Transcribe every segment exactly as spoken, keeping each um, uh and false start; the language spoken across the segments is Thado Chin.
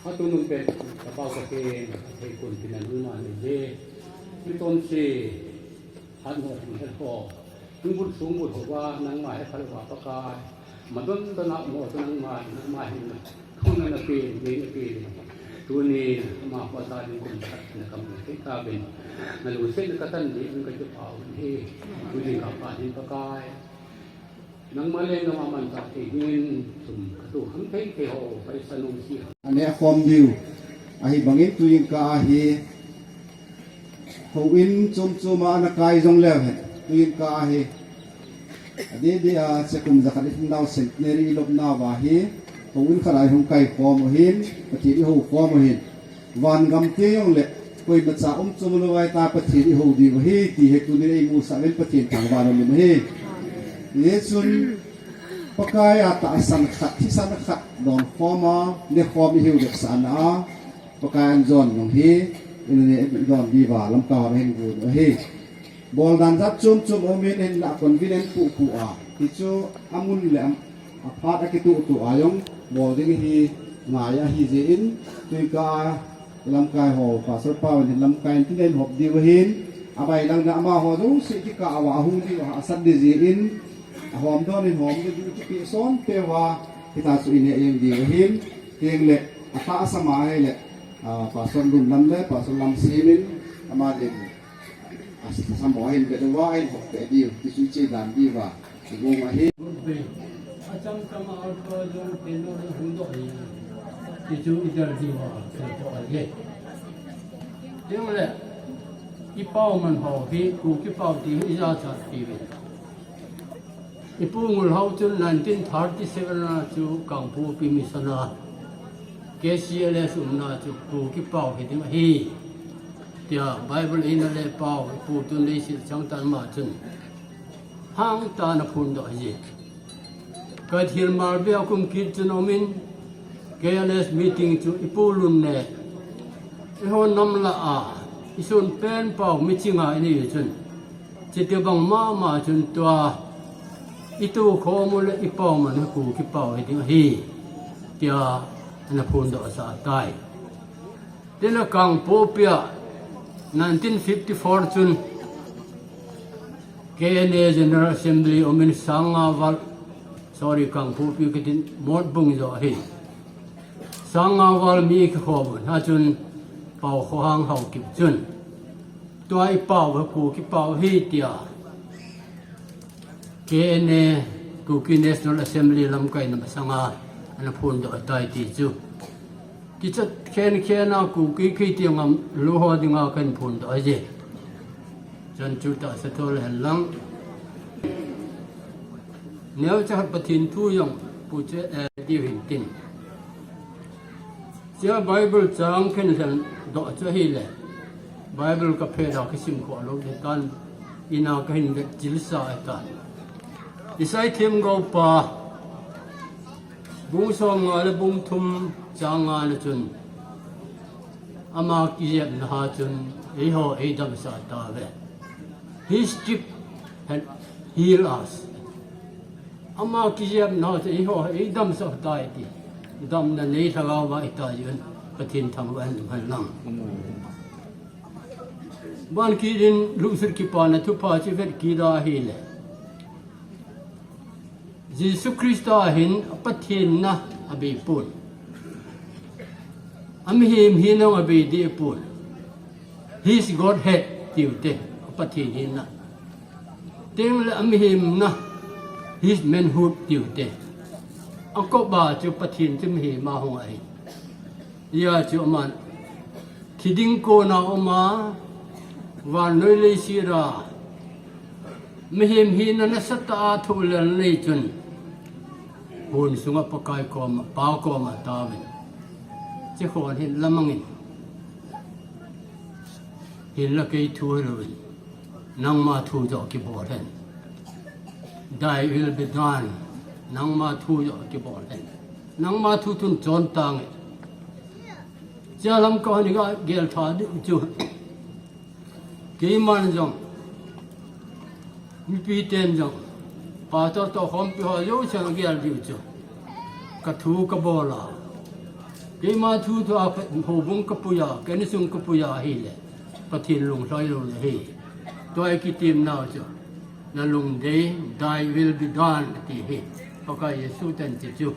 Atunung pen, ka pau ka ken, thei kun tina nung ma ni je. Mi ton si, han ho, mi hel ho. Nung bul sung bul ho wa, nang ma he phal wa pa ka. Ma don don a mo to nang ma, nang ma hin na. Kung na pi, ni na pi. Tu ni, ma pa ta ni kun ta, na kam na ke ka ben. Na lu se na ka tan ni, nung ka ju pau ni. Tu ni ka pa ni pa ka. Nangma le nangma manchah thei dingin sum katu kham thei thei ho, paisa nung si. Ane akhom diu. Ahi bangin tuin ka ahi. Houin chom chom a ana kai jong leu hen. Tuin ka ahi. Ade de a chekum jakhat i nau centenary i lop nau ahi. Houin khat a i hung kai khom u hin. Pathen i hou khom u hin. Van gam te jong le, koima cha um chom lou vai ta Pathen i hou diu ahi, ti hi tunin ei musah uvin Pathen thangvah in um in ahi. Hichun, Pakai a tahsan khat, thisan khat, don khom a, ne khom i hiu dep sa na a, Pakai an jon nung hi, in ne don diu va, lam ka hon hin gu ahi. Bol dan jat chom chom um in, in na convenient pu pu a. Ti chu amun le am, aphat a kitu tu a jong bol ding hi ngai ahi jeh in, tuin ka lamkai ho, Pastor pa in lamkai in tin hop diu hin, abai lang na ama ho jong si kikah a va hung diu a sat di jeh in, ahom don in hom diu kipe son pe va, hita chu in e eng diu hin, teng le, ata asama hi le, ah, Pastor Lun Lam le, Pastor Lam Simin, ama din. Asa mo ahin, bel uva ahin hok pe diu, ti chu che dan diu va, ti gong ahi. Acham cham a alpa jong tenor hung doh ahi, ti chu i del diu va, ti chu ahi. Tiang le, i pau man ho hi, Kuki pau ti hi i jachat ti ve. I pu Ngulhao chun nineteen thirty-seven a chu Kangpokpi mission a K C L S umna chu Kuki pau hi ding ahi. Tia Bible in a le pau, i pu tun leiset chang tan ma chun. Hang ta na phun doh ahi. Ka thil mal bia kum kit chun um in K L S meeting chu i pu Lun ne. I hon nam la a, i sun pen pau mi chinga i ni chun. Chiti bang mama chun tua, i tu khomu le i pau man Kuki pau hi ding ahi, tia ana phun doh sa tai. Tin a Kangpokpi a nineteen fifty-four chun K N A General Assembly um in sang nga val, sorry, Kangpokpi kitin Motbung jo ahi. Sang nga val mi kikhom un, ha chun pau kho hang hau kip chun. Tua i pau va Kuki pau hi tia. K N A, Kuki National Assembly lamkai na masanga ana phun doh tai ti chu. Kichat khen khen a Kuki khi ti ngam lu ho dinga kan phun doh ahi. Chan chu ta sa thol hen lang. Neo cha Pathen thu jong pu che, eh, diu hin tin. Chia Bible chang khen lhen doh chu ahi le. Bible ka phe da ka sim kho lo le tan ina ka hin vet chil sa e tan. Isai Themgou pa bung som nga le bung thum chang nga le chun ama kijepna ha chun eiho eidam sa ta ve. His strip had healed us. Ama kijepna chu eiho eidam sa tai ti. Damna nei lhagao va i ta jun Pathen thangvah in um hen lang. Ban kit in lungset kipana thupha chu vet kit a ahi le. Jesu Christa hin Pathen na abei pon. Amihem hina abei deh pon. His Godhead tiu te, Pathen hina. Teng le amihem na, his manhood tiu te. Akoba chu Pathen chu mihem a hung ahi. Hia chu aman, thi ding kona uma, vannoi leiset a, mihem hina nasatah a thoh lel nei chun, hun sunga Pakai koma, Pa koma tauvin. Chi khon hin lamangin. Hinla kei thu hilouvin. Nangma thu joh kibol hen. Thy will be done. Nangma thu joh kibol hen. Nangma thu thun chon tange. Chia lam ka ni ga gel tha di chu. Keiman jong. Mipi ten jong. Pastor to khompi ho jouse gel diu chu. Ka thu ka bol a. Keima thu thu a houbung kapui a, ka insung kapui a ahile, Pathen lunglhai lou le hi. Tua i kitemnau chu, na lungdei, thy will be done, ati hi. Pakai Jesu ten ti chu.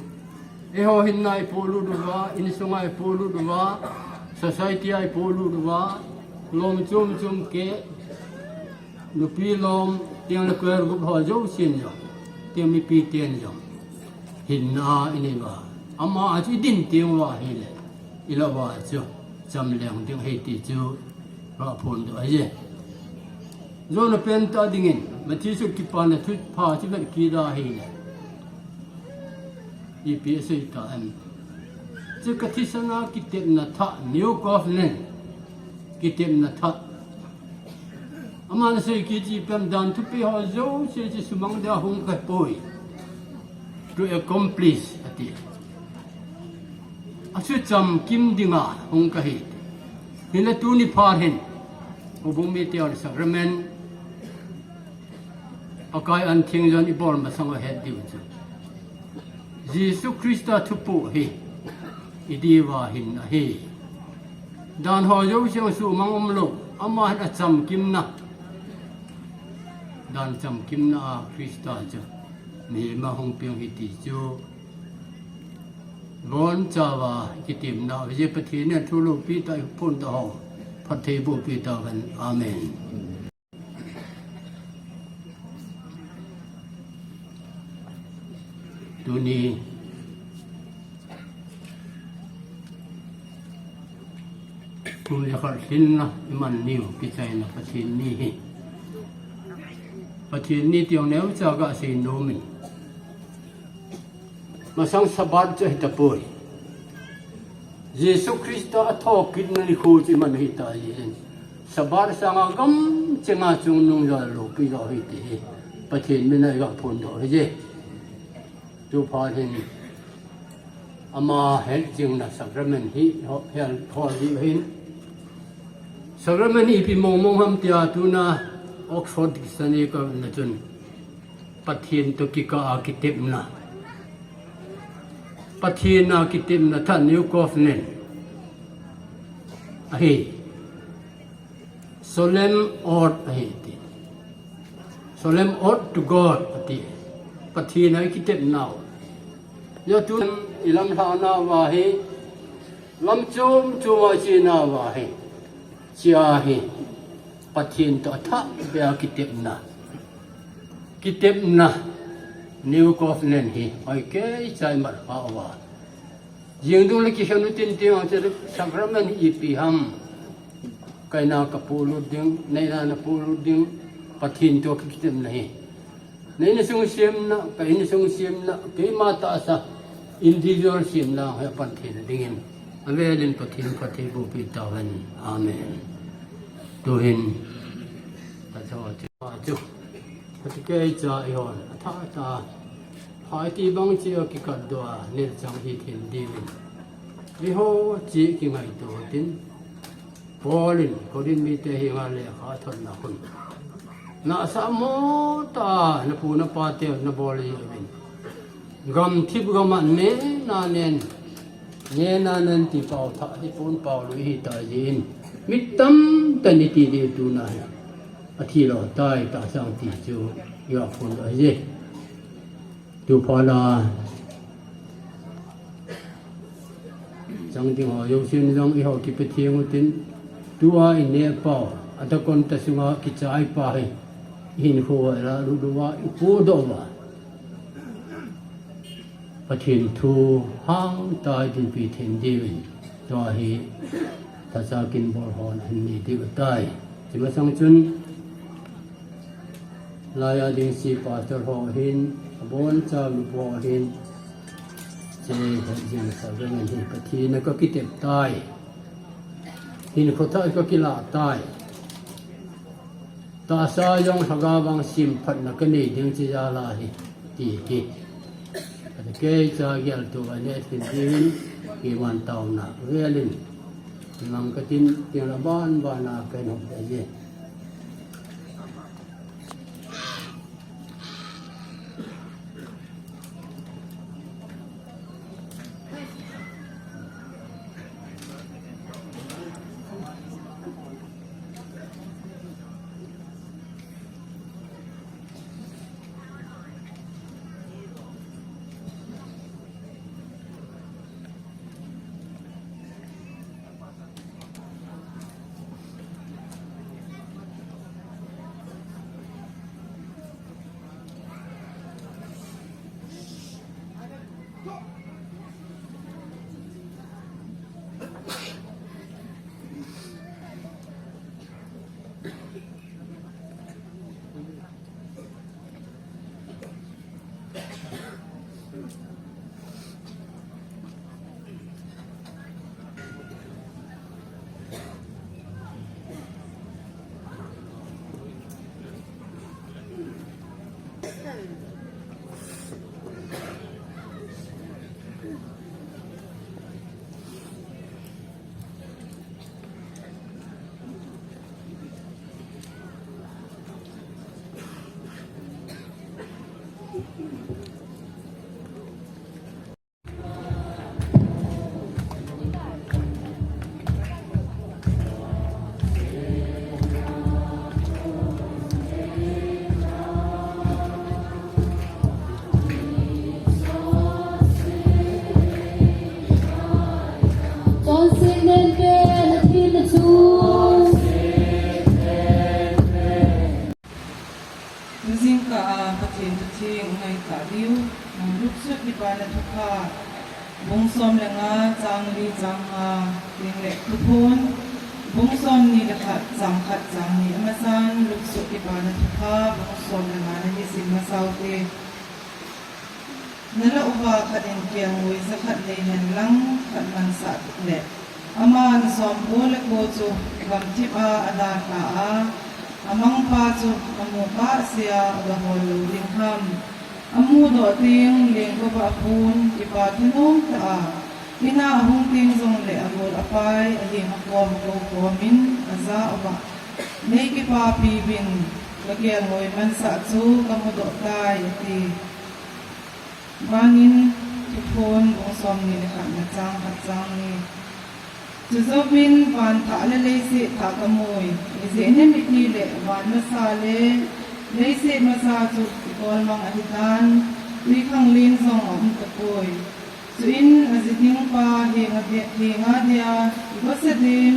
Eiho hinna i polut uva, insung a i polut uva, society a i polut uva, lom chom chom ke, nupi lom, tiang le kwer gup ho jousen jong, tiang mipi ten jong hinna i nei uva. Ama a chu i din teng uva ahile, i lah uva chu cham leng ding ahi ti chu, ka phondoh ahi. Jona pen ta dingin, Matthew sut kipana thupha chu vet kit ahile, ipi asei ta em? Chu ka thisan a kitepna thah, New Covenant kitepna thah. Aman asei kit chu ipi ham, dan thupi ho jouse chu sumang dia hung kahipoi. To accomplish, ati. Asuchamkim dinga hung kahi. Hinla tuni phat hin, houbung mite hon sacrament, Pakai an theng jon i bol masang a het diu chu, Jesu Christa thupoh hi i diuva hin ahi. Dan ho jouse sumang umlou, ama hin achamkimna, dan chamkimna a Christa chu mihem a hung peng ahi ti chu, bonchauva i kitemnau hi, Pathen in thu loupi tah i phondoh ho phatthei bohpi tahen. Amen. Tuni, kum le khat lhinna i man niu kichaina Pathen ni hi. Pathen ni tiang neocha gasei nomin. Masang Sabbath chu ahitapoi. Jesu Christa athokitna nikho chu i man ahitai. Sabbath sanga gamchenga chungnung jal loupi jo ahi ti hi Pathen mina i gaphondoh ahi. Tu phat hin ama hetjingna sacrament hi ho, hel, hol diu ahin. Sacrament hi ipi mong mong ham tia tuna Oxford Dictionary kavetna chun, Pathen toh kikah a kitepna, Pathen a kitepna thah, New Covenant ahi. Solemn oath ahi ti. Solemn oath to God ati. Pathen a i kitepnau. Hijeh chun i lamlhahnauva hi, lam chom chom a i chenauva hi, hiche hi Pathen toh athah beh a kitepna, kitepna, New Covenant hi hoi keicha i mat khah uva. Jingdung le kikhen u tin tiang chu sacrament hi ipi ham? Kaina kapolut ding, neina napolut ding, Pathen toh kakitepna hi. Neina sung semna, ka insung semna, keima tahsa, individual semna hi apan theina dingin, avelin Pathen phatthei bohpi tahen. Amen. Tuhin, ta chu, chu, chu, keicha ihon, athah tah, phat iti bang cheh a kikatdoh a, nelchang hi thil diuvin. Eiho cheh kingaito tin, Paul in Corinth mite henga lekha athotna khun, nahsah mo tah a napu napa teu nabol jeh uvin, gamthip gam a nena nen, nena nen ti pao thah hi pon, pao lui ahitai jeh in, mi tamtah in iti diu tuna hi, athi lou tai tahsan ti chu i gaphondoh ahi. Tu phat a chang ding ho jousen jong eiho kipathem utin, tua ineh pau, adakon ta sunga kichai pa hi, ihinkho a ilah lut uva, ipohdoh uva, Pathen thu hangtah a idinpi theina diuvin, tua hi thachat kin bol hon ahin nei diu ahitai. Hiche masang chun, laiya ding si pastor ho ahin, abonchauva nupa ho ahin, hiche hetjing sacrament hi Pathen a kakitep tai, hinkho thah kakilah tai, tahsa jong lhagao vang semphatna kanei ding hiche jal a hi, ti hi, keicha geltoh a ineh theina diuvin, kiman taona velin, mang katin, tin aban ban a kahin hop ding ahi. Chonset nen pen a thina chu. Tujingkah a Pathen thutheng ngai ta diu, Luksuh Kipana Thupha, bung som le nga, chang li, chang nga, ding le Thuphon, bung som ni le khat, chang khat, chang ni, amasan Luksuh Kipana Thupha, bung som le nga na hi sim masau te. Nalah uva khat in kelngoi jakhat nei hen lang khat mansah le, ama na som ko le ko chu gamthip a adalha a, amangpa chu amu kahsea agahol lou ding ham. Amudoh teng lengkova aphun, kipa thanom tah a, in a ahung teng jongle agol apai, aheng akom akou komin aja uva, nei kipapi uvin, kakelngoi mansah chu kamudoh tai, ati. Vanin Thuphon bung som ni le khat na chang khat chang ni. Chujouvin van thah le leiset thah kamui, ijeh inem itile van masa le leiset masa chu kitol mang ahitan, twikhanglen jong aum tapoi. Chuin aji dingpa henga dia, henga dia, igosa dim,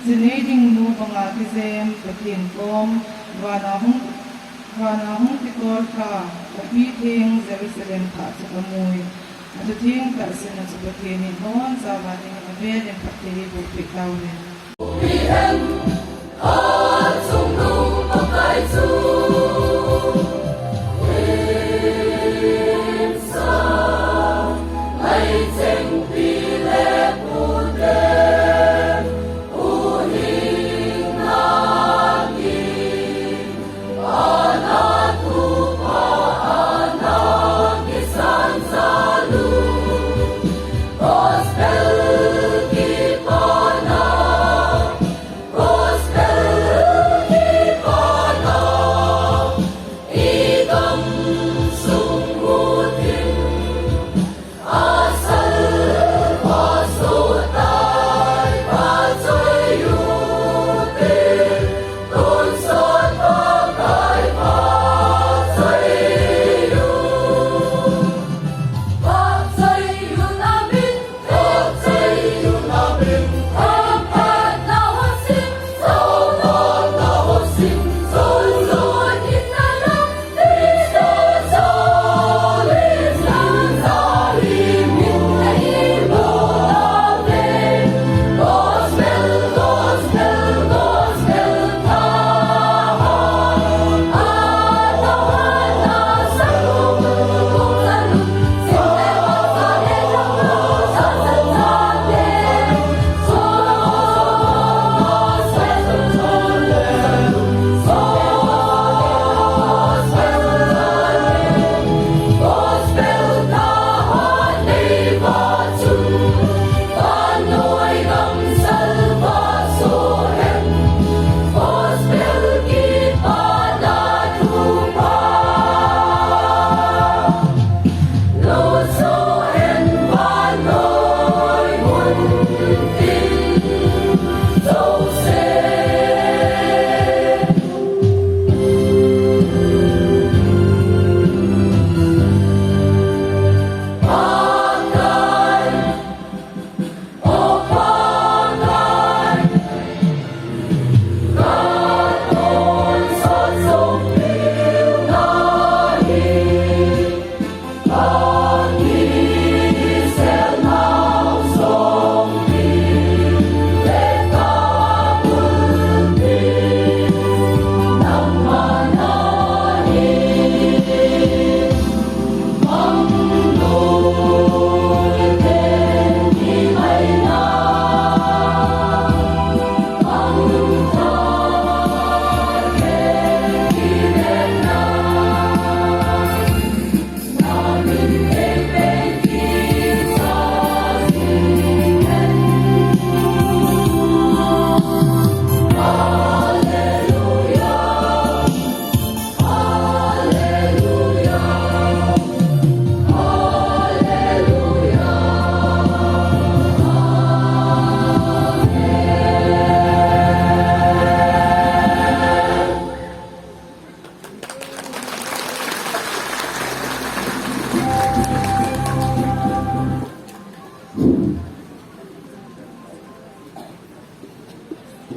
ji nei ding nu banga kijem, Pathen kom, vana hung, vana hung kitol kha, api theng Jerusalem thah chu kamui. Athutheng tahsan a chu Pathen in abonchauva dingin avel in phatthei eiboh peh tauhen.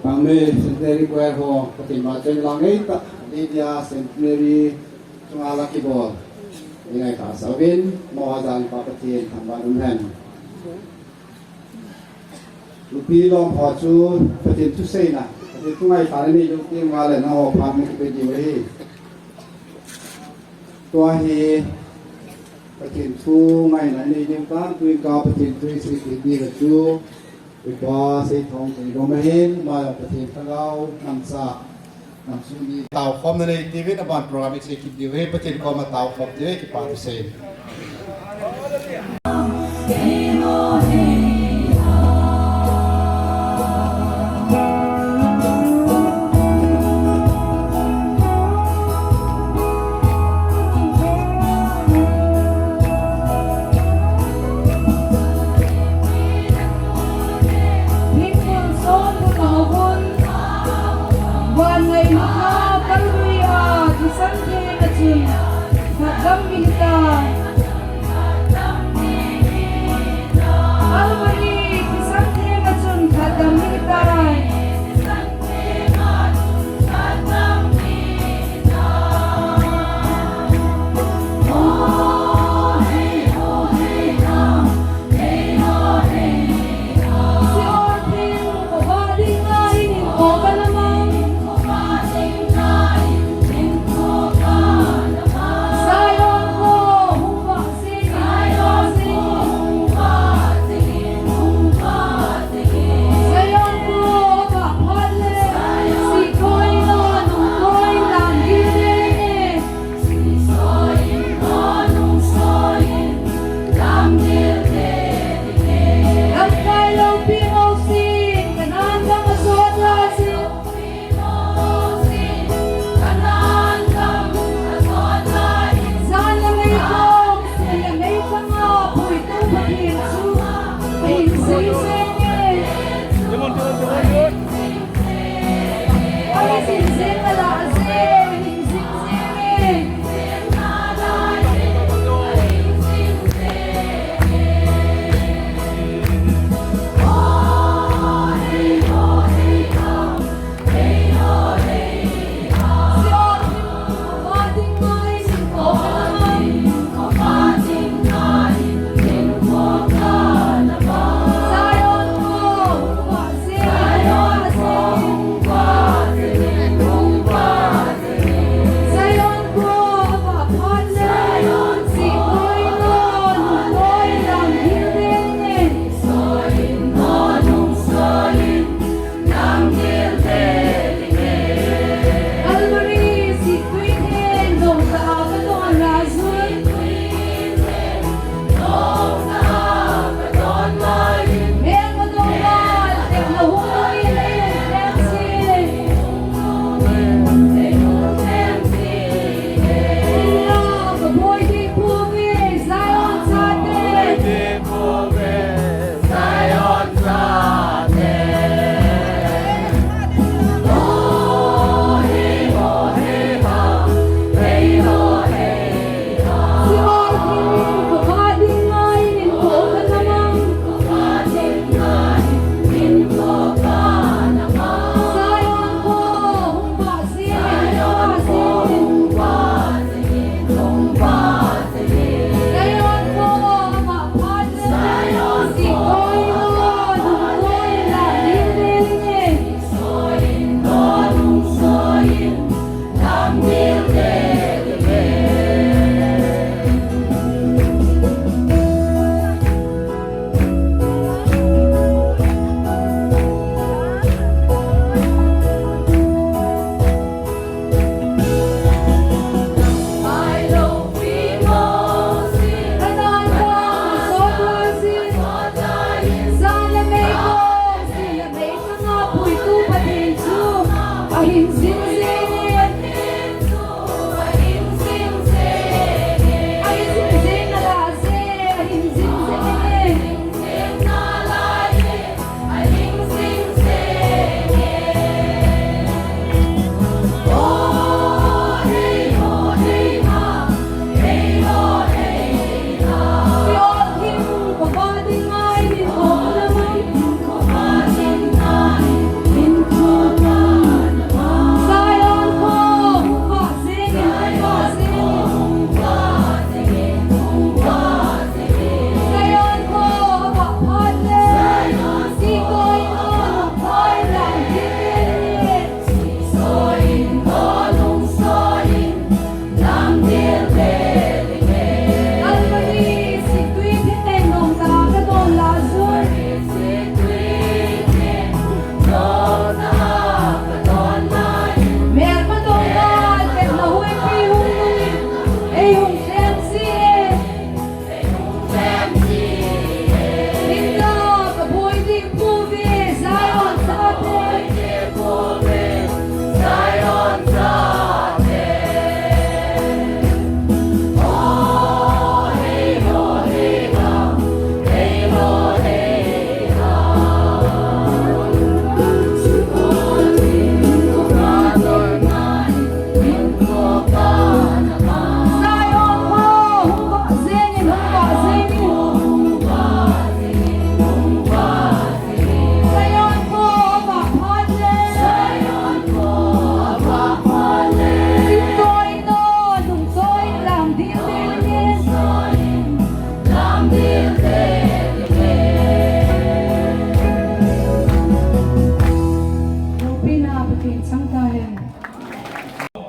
Nangme Centenary Choir ho, Pathen ma chun lang ngei ta, Lydia Centenary chunga la kibol. Ingai ka sa uvin, mo a jang pa Pathen thangvah in um hen. Lupi lom ho chu Pathen thu seina, Pathen thu ngaithana nei lou ti ma le na ho pha mi pe di ve. Tua hi Pathen thu ngaina nei ding kan tuin ka Pathen thu sei ti di la chu. Ipa sei thong tui gom ahin, ma Pathen Lhagao namsa, namsung ni tao khom na nei ti ve na ban program i sei kit diu he, Pathen koma tao khom ti ve kipa thu sei.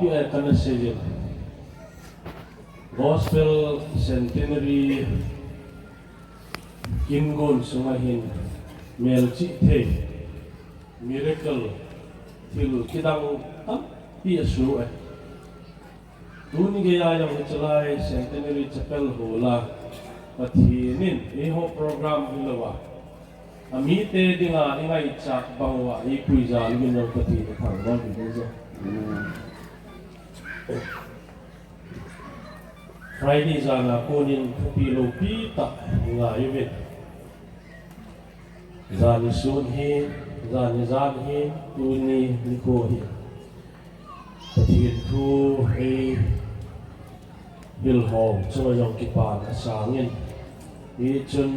Eh, kana seijin. Gospel Centenary kin gon sunga hin melchih thei, miracle, thil kidang tampi asoh e. Tuni geiya jong hichelai Centenary Chapel Hall a Pathen in eiho program hilouva, amite dinga ingaichat bang uva eipuija uvin jong Pathen ithangvah u hije. Friday jana konin thupi loupi tah ingai uvin. Jan sun hi, jan hi jan hi, tuni nikho hi Pathen thu eihil ho chunga jong kipana asangin, hichun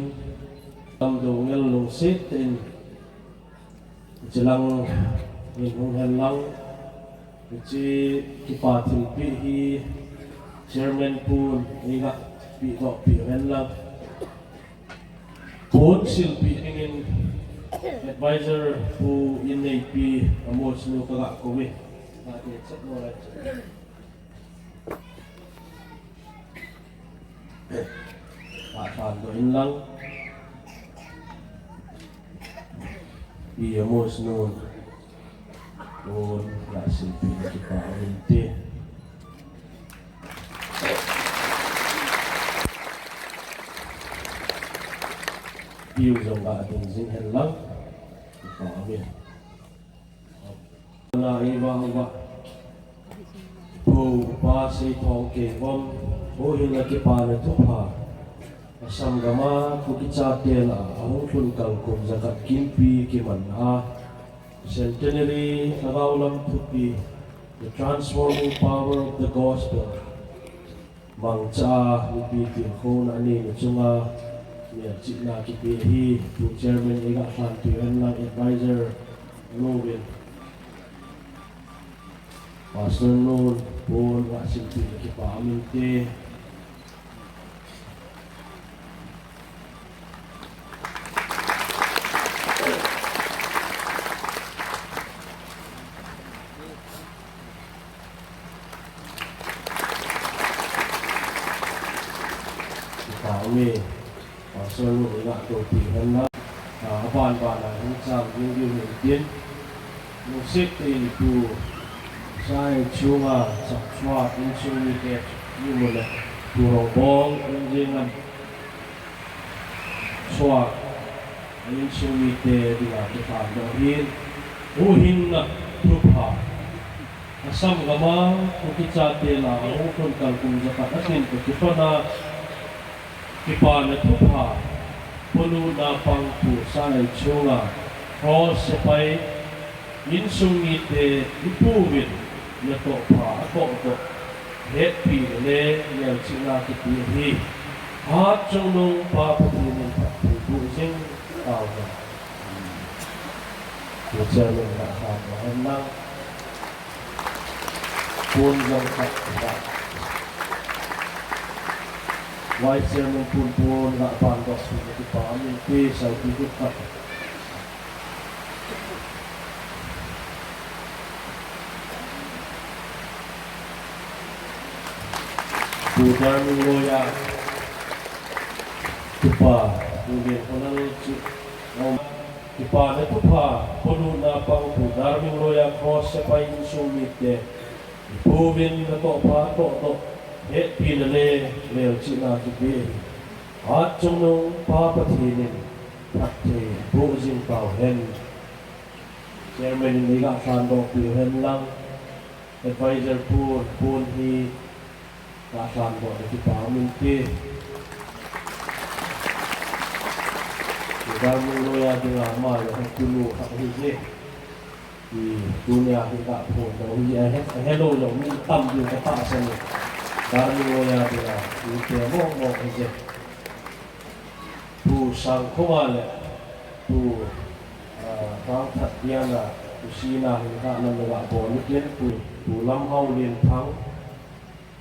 tamjo ngel lungset in, hiche lang in hung hen lang, hiche kipa thilpeh hi Chairman pun eiga pehdoh peh hen lang. Pon silpeh dingin Advisor Pu Inneipi Amos nu kaga kouve. Apan doh in lang. Pi Amos nu. Pon silpeh na kipa inte. Piu jong ga ding jing hen lang. Kipa amen. Na i va va. Pu pa sei thong ke vom. Huhhingna kipana thupha. Assam gama Kuki chate lah a hung lhun kal kum jakhat kimpi kiman a. Centenary a gaulam thupi, The Transforming Power of the Gospel. Mangcha a mipi tilkhouna anei na chunga melchihna kipe hi, Pu Chairman eiga lhanpi hen lang, Advisor nu vin. Pastor nun, pon, ga silpeh na kipa amen te. Kipa ume, Pastor nu eiga toupi hen lang. Ah, aban ban a hin chang ding diu hin tin. Lungset tah in Pu Sai chunga chapchhuah insung mite, imu le Pu Rongbol, Lenjingan, chhuah insung mite dinga kithandoh hin, huhhingna thupha. Assam gama Kuki chate lah a hung lhun kal kum jakhat atin toh kipana, kipana thupha, ponuna pang Pu Sai chunga cross sepai, insung mite ipu vin natoh pha atoh toh hetpina le melchihna kipe hi. Hatchungnung Pa Pathen in phatthei boh jing tauhen. Pu Chairman na ham na hen lang. Pon jong khat khat. Vice Chairman pun pon na ban doh su na kipa amen te, sau ti khat. Pu Darming Loya, Pu Pa, Pu Lian Khonal, Pu Kipana thupha, ponuna pang Pu Darming Loya cross sepai insung mite, ipu vin natoh pha atoh toh hetpina le melchihna kipe hi. Hatchungnung Pa Pathen in phatthei boh jing tauhen. Chairman in eiga lhandoh piu hen lang. Advisor pun, pun hi Ka san bo na kipa min ti. Darming Loya dinga ama le kunu khat hi je. Tunia hi ka phone da hi a he, hello lo mi tam ding ka ta sa ni. Darming Loya dinga hi te mo mo hi je. Pu Sangkhoma le Pu, ah, Rangthat Diana, Pu Sina hi ka nam le ka bo ni ken Pu, Pu Lamhao Lienthang.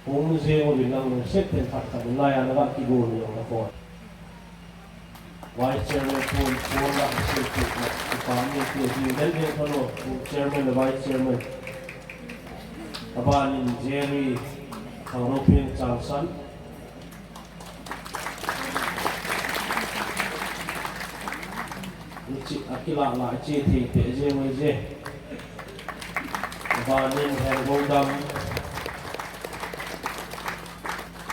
Hung jeng uvin lang lungset tah in khat khat in lai a na va kigon jong na kon. Vice Chairman phone, phone la kisil tu na, kipa min tu, jing den den phone lo, Chairman le Vice Chairman. Abanin Jerry Thangropin Changsan. Hiche akilah lah hiche thei peh jeng u hije. Abanin Hengoudam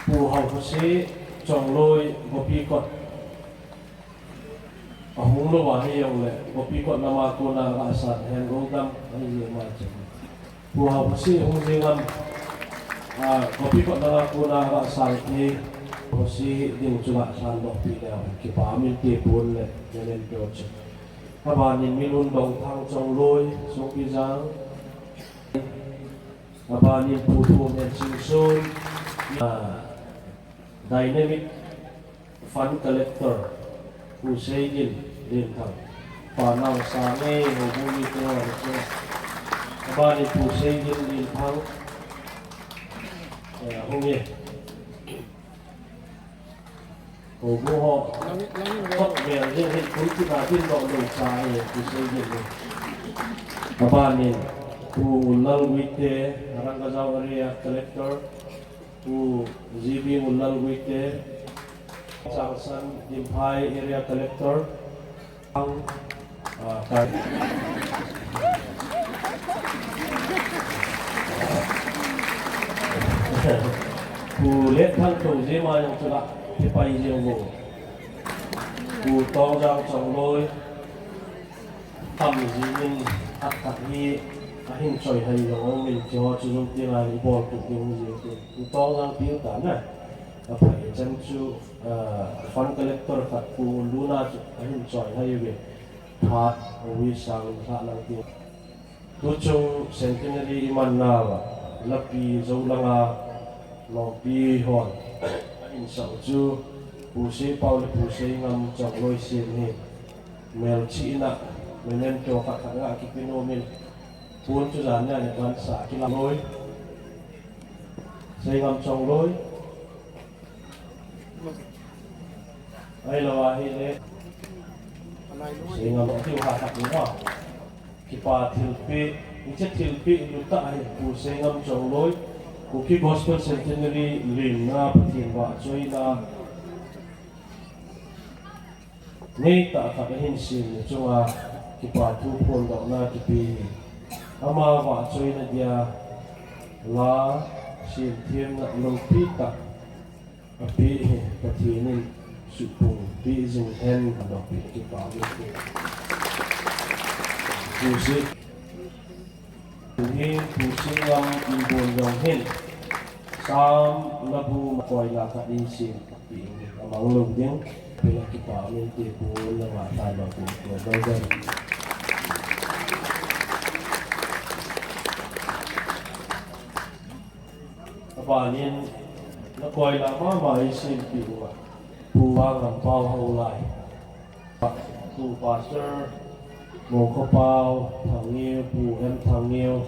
Pu Haokhosi Chongloi Gopikot. Ahung lou ahi jongle, Gopikot lama kona ga san Hengoudam ahi jeh ma chu. Pu Haokhosi hung jing am, a, Gopikot lama kona ga san hi, Haokhosi ding chu ga san doh pi leu, kipa min te pon le, memento chu. Abanin Milun Dongthang Chongloi, Songpijang. Abanin Pu Thum Hen Singson, a, Dynamic Fund Collector, Pu Seigin Linthang. Panang Sange, Houbung mite ho chu. Abanin Pu Seigin Linthang. Eh, hung e. Houbung ho. Langin, langin, kot mel jeng hin, kum tina din doh lou cha e, Pu Seigin. Abanin Pu Lal Guite, Rangkajao Area Collector. Pu G B Munlal Guite, Changsan Dimphai Area Collector, ang, ah, kar-, Pu Letthang Thongje ma jong chu la, kipa jeng u. Pu Tongjang Chongloi, Tam jingin khat khat hi ahin choi hai jong um in, chu chu jong tia ibol tu ding jing tu. Pu Tongjang pi u ta na. Aphai chan chu, ah, fund collector khat Pu Luna chu ahin choi hai ve. Phat wi sang kha lang ti. Tuchung centenary iman nauva, Lapi Zolanga lompi hon ahin sau chu Pu Seipau le Pu Seingam Chongloi Siem hi. Melchihna, memento khat khat nga kipe nom in, pon chu jan nia advance a kilah loi. Seingam Chongloi. Ahilou ahile. Seingam tiu ha khat ni ha. Kipa thilpeh, hiche thilpeh lut tah hi Pu Seingam Chongloi, Kuki Gospel Centenary limna Pathen vahchoina. Ngeitah khat ahin sem ni chunga kipa thu phondohna kipe hi. Ama vahchoina dia la semthemna loupi tah apeh hi Pathen in suhpung peh jing hen, doh peh kipa mite. Pu Sei Hi Pu Seingam in bon jong hin, Sam labu ma koina khat in sem, pi in amang lou ding, pela kipa min te pu na ma tha lo pu pu dai dai. Abanin, na koina mama in sem pi uva, Pu Vangam Pau Haolai. Pu Pastor Mokho Pau Thangngeo, Pu M Thangngeo,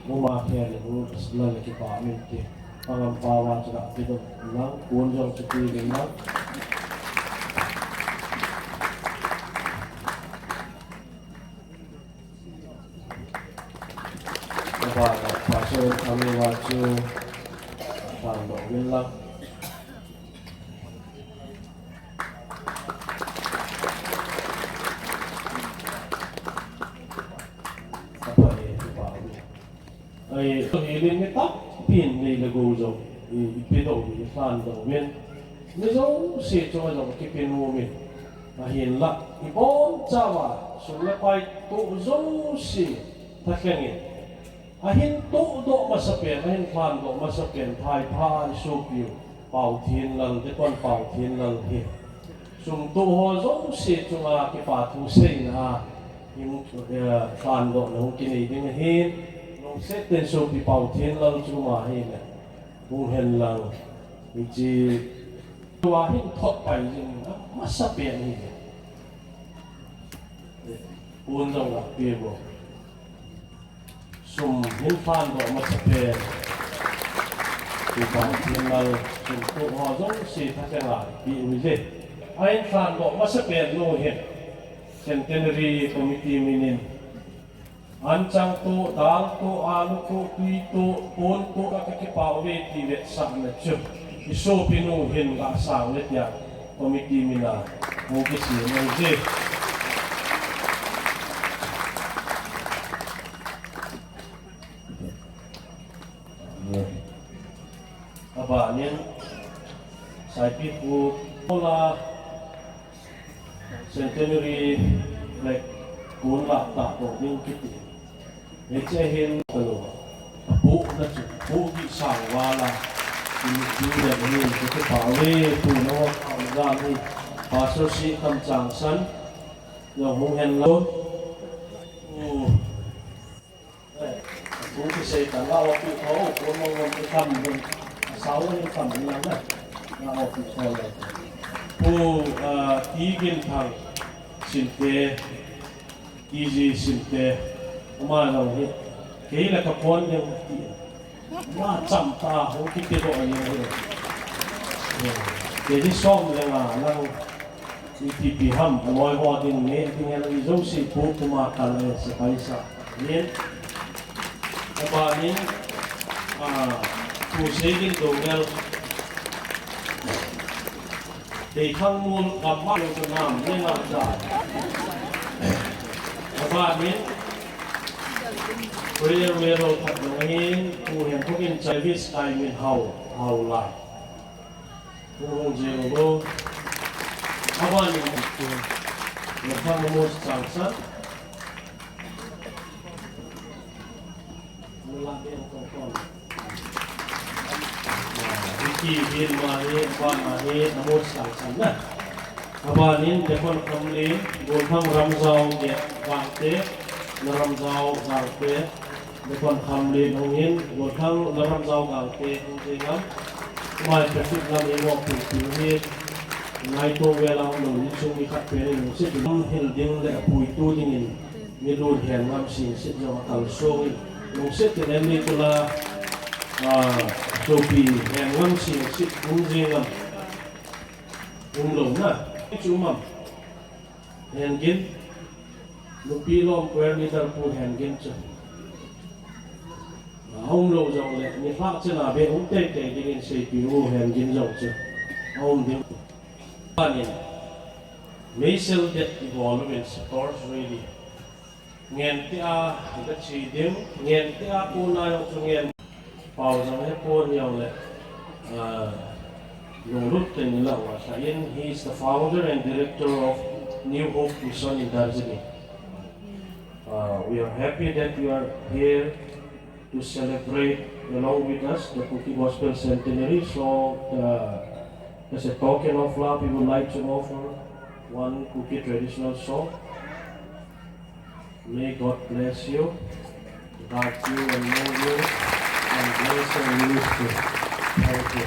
Muma Khe le Ru Sla le kipa min te. Pangam Pau a chu da pi do lang, kun jong chu pi le lang. Kaba Pastor Thangngeo a chu, Pastor Dongwin lang. Ai, to hi lim ni tampin nei le gou jong, i, i pe doh, i lhan doh uvin. Mi jouse chunga jong kipe nom in. Ahinlah, i bonchauva, sum le pai toh jouse, tha thleng in. Ahin tohdoh masapen, ahin lhandoh masapen, Thaipha a i sopi u, Pau Thinlal, Deacon Pau Thinlal hi. Sum toh ho jouse chunga kipa thu seina a, i mu, eh, lhandohna hung kinei ding ahin, lungset tah in sopi Pau Thinlal chu ma hi le, hung hen lang, hiche, tua hin thot pai jing na, masapen hi le. Pon jong la pe bo. Sum hin lhandoh masapen. Pu Pau Thinlal, sum toh ho jouse tha thleng a pe u hite. Ahin lhandoh masapen nu hin. Centenary Committee min in. Anchang toh, dal toh, alu toh, tui toh, pon toh, kakipah uve ti vetsahna chu i sopinu hin gasang le tia committee mina hung kisem ahi. Abanin, Saipipu Ola Centenary flag kon lah tah toh ding kiti. Hiche hin kalo. Apohna chu, pohgih sang vala. Ini chu le ni, chu chu pa ve, pu na wa ka ga ni. Pastor si kam chang san. Yo hung hen lo. Pu. Pu kisei ta la wa pu ko, pu mo mo ki kam ni. Sao ni kam ni na. La wa pu ko le. Pu, ah, Ti Gin Thang. Sinte. T G Sinte, ama jong hi, kei le ka pon ding ti. Ama cham ta, hung kiti doh a jong hi. Kei hi som le nga lang, ipi pi ham, aloi ho ding nge, ding nge lang i jouse pu kuma kal le se paisa. Nin, abanin, ah, Pu Seigin Dongel, Dei Thang Mul, Gamma Lung Chu Nam, Neng Ang Cha. Abanin, Prayer Medal khat jong ahin, Pu Hemkhokin Chavis Kai Min Hau, Hau Lai. Pu Hung Jing Bo. Abanin, Pu Hemkhang Amos Changsan. Hiti hin mani, ban mani, amos sang sang na. Abanin, Dekon Khamli, Golthang Ramjao, Ge, Gangte, Laramjao, Gangte, Dekon Khamli, Hungin, Golthang, Laramjao, Gangte, Hungin, Ngam, Mai Traffic Lam, Emo, Pin, Pin, Hit, Nai Tong, Vela, Hung, Lung, Sung, Ni, Khat, Pen, Lung, Sit, Lam, Hil, Ding, Le, Pui, Tu, Dingin, Milun Hen Ngam Singsit jong akalsong in, lungset in en ni kula, ah, Sopi Hen Ngam Singsit um jing am, um lou na, chu um am, Hen Gin, Nupi Lom Choir Leader Pu Hen Gin chu. Ah, um lou jong le, ni lhah chen a be um teitei ding in Seipi U Hen Gin jong chu. Ah, um ding. Panin, meisel det ibol uvin sports really. Ngen tia, ka chi ding, ngen tia, kona jong chu ngen. Pau jong he pon jong le, ah, lunglut teng la wa sa in, he is the founder and director of New Hope Mission in Darjeeling. Uh, we are happy that you are here to celebrate along with us the Kuki Gospel Centenary. So, uh, as a token of love, we would like to offer one Kuki traditional song. May God bless you, guide you and move you, and bless your ministry. Thank you.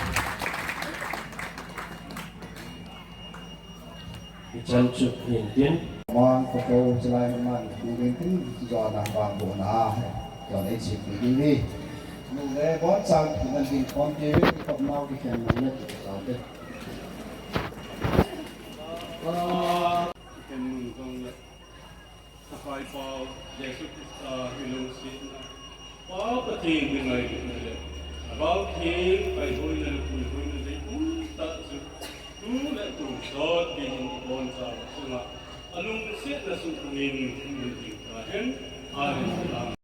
Ichan chu hin tin. Man ko ko chilai man, ku ding tin, jo na bang bo na, jo na ichi ku ding ni. Nu le bon chang, ki nan ding kon ti, ki kop nau ki khen nang le, ki chang te. Khen nung kong le. Ka Paipau Jesu Christa mi lungsetna, Pa Pathen mi ngailutna le, Lhagao Theng paihoina le puihoina deium tah chu, tu le tum sot dingin ibonchauva chunga, alungsetna sung pungin um ding tahen. Amen.